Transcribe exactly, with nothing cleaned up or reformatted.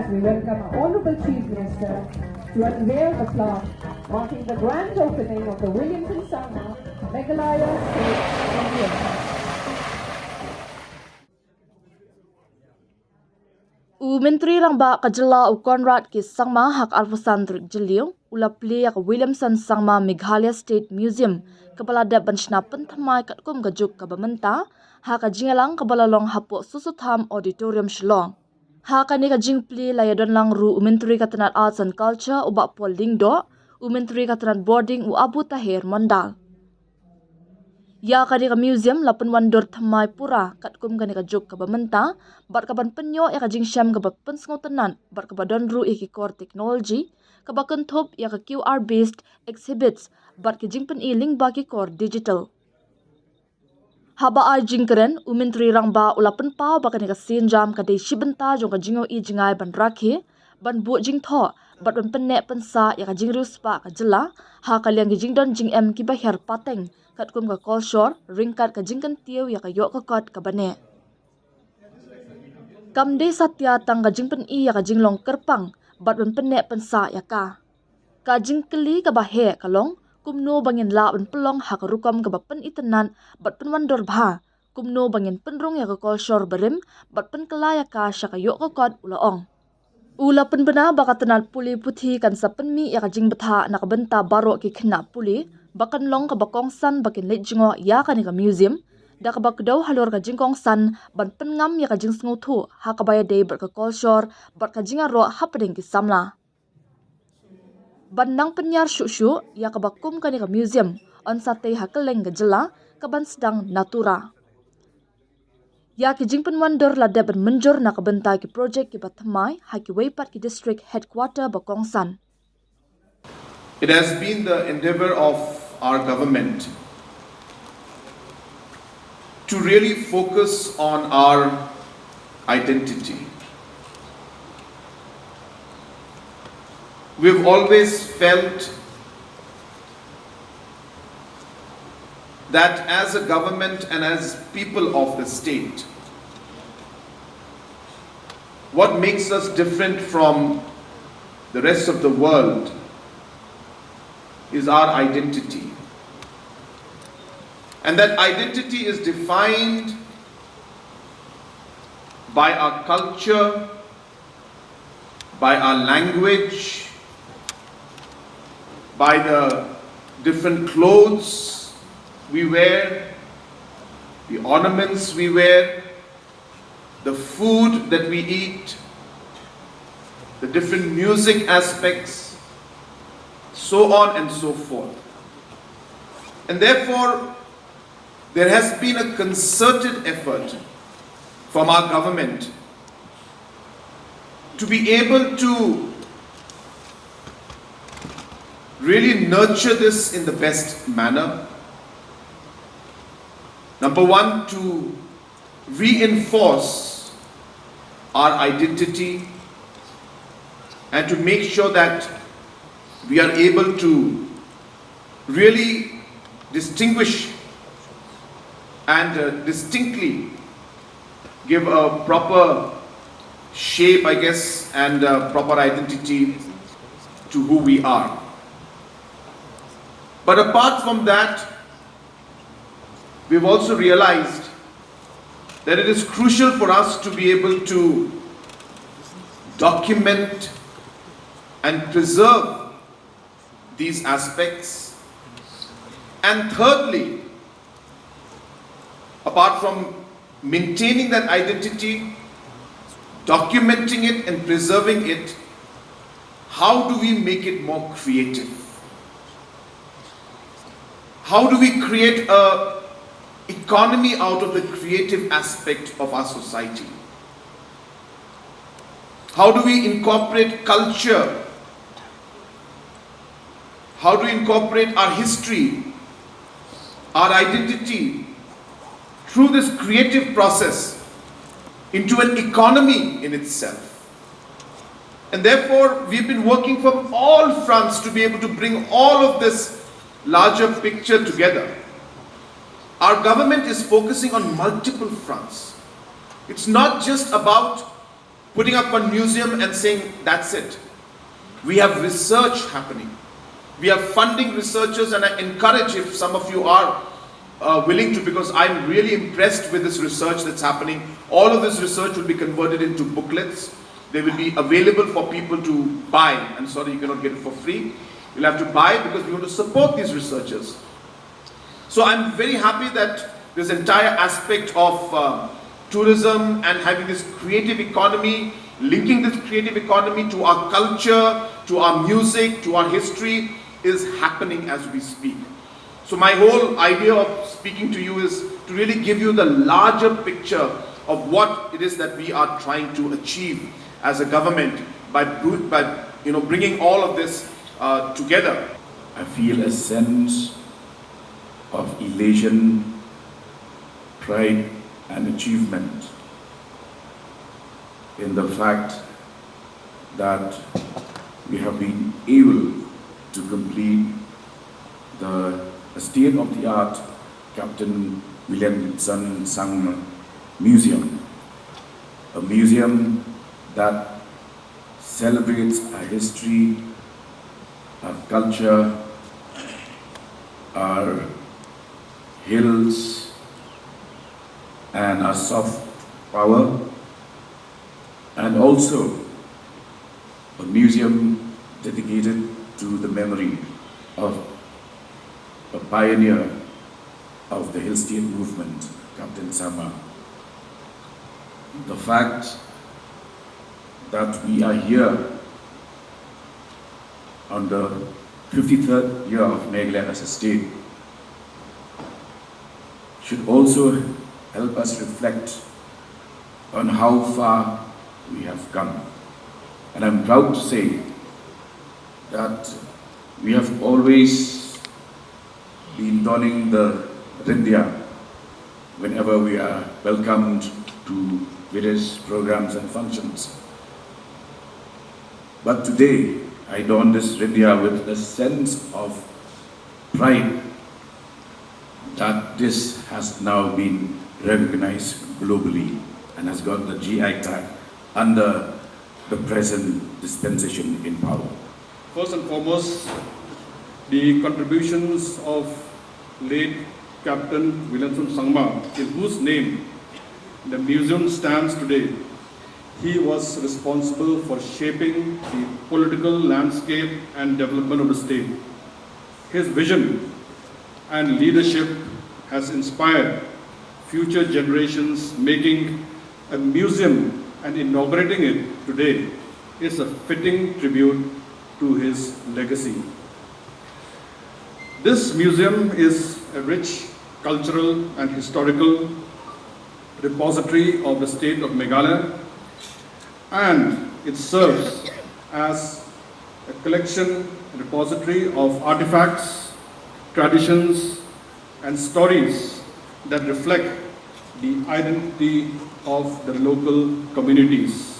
We welcome our Honorable Chief Minister to unveil the plaque marking the grand opening of the Williamson Sangma Meghalaya State Museum. U Myntri Rangbah ka Jylla u Conrad K Sangma ha ka arphew san tarik Jylliew u la plie ïa ka Williamson Sangma Meghalaya State Museum kaba la dep ban shna pynthymmai katkum ka juk kaba mynta ha ka jingïalang kaba la long hapoh Soso Tham Auditorium Shillong. Ha kane ka jingplie la ïadon lang ruh u Myntri ka tnat Arts and Culture u Bah Paul Lyngdoh, u Myntri ka tnat Bording u Abu Taher Mondal. Ïa kane ka museum la pynwan dur thymmai pura katkum kane ka juk kaba mynta bad kaban pynïoh ïa ka jingshem kaba pynsngewtynnat bad kaba don ruh ïa ki kor technology kaba kynthup ïa ka Q R based exhibits bad ki jingpyni lyngba ki kor digital. Haba ai jingkren, u Myntri Rangbah u la pynpaw ba kane ka sienjam ka dei shi bynta jong ka jingïohi jngai ban rakhe, ban buh jingthoh bad ban pynneh pynsah ïa ka jingriewspah ka jylla ha ka liang ki jingdon jingem kiba hiar pateng katkum ka kolshor ryngkat ka jingkyntiew ïa ka ïoh ka kot kaba neh. Kam dei satia tang ka jingpyni ïa ka jinglong kyrpang bad ban pynneh pynsah ïa ka. Ka jingkylli kaba heh ka long, kumno ba ngin lah ban pynlong ha ka rukom kaba pynitynnat bad pynwandur bha, kumno ba ngin pynrung ïa ka kolshor barim bad pynkylla ïa ka sha ka ïoh ka kot, u la ong. U la pynbna ba ka tnat pule puthi kan sa pynmih ïa ka jingbthah na ka bynta baroh ki khynnah pule ba kan long kaba kongsan ba kin leit jngoh ïa kane ka museum da kaba kdew halor ka jingkongsan ban pynngam ïa ka jingsngewthuh ha kaba ïadei bad ka kolshor bad ka jingïaroh hapdeng ki samla. Ban nang pynïar shuh shuh ïa kaba kum kane ka museum, yn sa tei ha kylleng ka jylla kaban sdang na Tura. Ïa ki jingpynwandur la dep ban mynjur na ka bynta ki projek kiba thymmai ha kiwei pat ki district headquarter ba kongsan. It has been the endeavor of our government to really focus on our identity. We've always felt that as a government and as people of the state, what makes us different from the rest of the world is our identity. And that identity is defined by our culture, by our language, by the different clothes we wear, the ornaments we wear, the food that we eat, the different music aspects, so on and so forth. And therefore, there has been a concerted effort from our government to be able to really nurture this in the best manner. Number one, to reinforce our identity and to make sure that we are able to really distinguish and, uh, distinctly give a proper shape, I guess, and, uh, proper identity to who we are. But apart from that, we've also realized that it is crucial for us to be able to document and preserve these aspects. And thirdly, apart from maintaining that identity, documenting it and preserving it, how do we make it more creative? How do we create a economy out of the creative aspect of our society? How do we incorporate culture? How do we incorporate our history, our identity, through this creative process into an economy in itself? And therefore, we've been working from all fronts to be able to bring all of this larger picture together. Our government is focusing on multiple fronts. It's not just about Putting up one museum and saying, "That's it." We have research happening. We are funding researchers, and I encourage, if some of you are uh, willing to, because I'm really impressed with this research that's happening. All of this research will be converted into booklets. They will be available for people to buy. I'm sorry, you cannot get it for free. You'll have to buy because we want to support these researchers. So I'm very happy that this entire aspect of uh, tourism and having this creative economy, linking this creative economy to our culture, to our music, to our history, is happening as we speak. So my whole idea of speaking to you is to really give you the larger picture of what it is that we are trying to achieve as a government by, by you know, bringing all of this uh, together. I feel a sense of elation, pride, and achievement in the fact that we have been able to complete the state-of-the-art Captain Williamson Sangma Museum, a museum that celebrates our history, our culture, our hills, and our soft power, and also a museum dedicated to the memory of a pioneer of the Hill State movement, Captain Sangma. The fact that we are here on the fifty-third year of Meghalaya as a state should also help us reflect on how far we have come. And I'm proud to say that we have always been donning the Rindia whenever we are welcomed to various programs and functions. But today, I don this Rindia with a sense of pride that this has now been recognized globally and has got the G I tag under the present dispensation in power. First and foremost, the contributions of late Captain Williamson Sangma, in whose name the museum stands today. He was responsible for shaping the political landscape and development of the state. His vision and leadership has inspired future generations, making a museum and inaugurating it today is a fitting tribute to his legacy. This museum is a rich cultural and historical repository of the state of Meghalaya, and it serves as a collection repository of artifacts, traditions, and stories that reflect the identity of the local communities.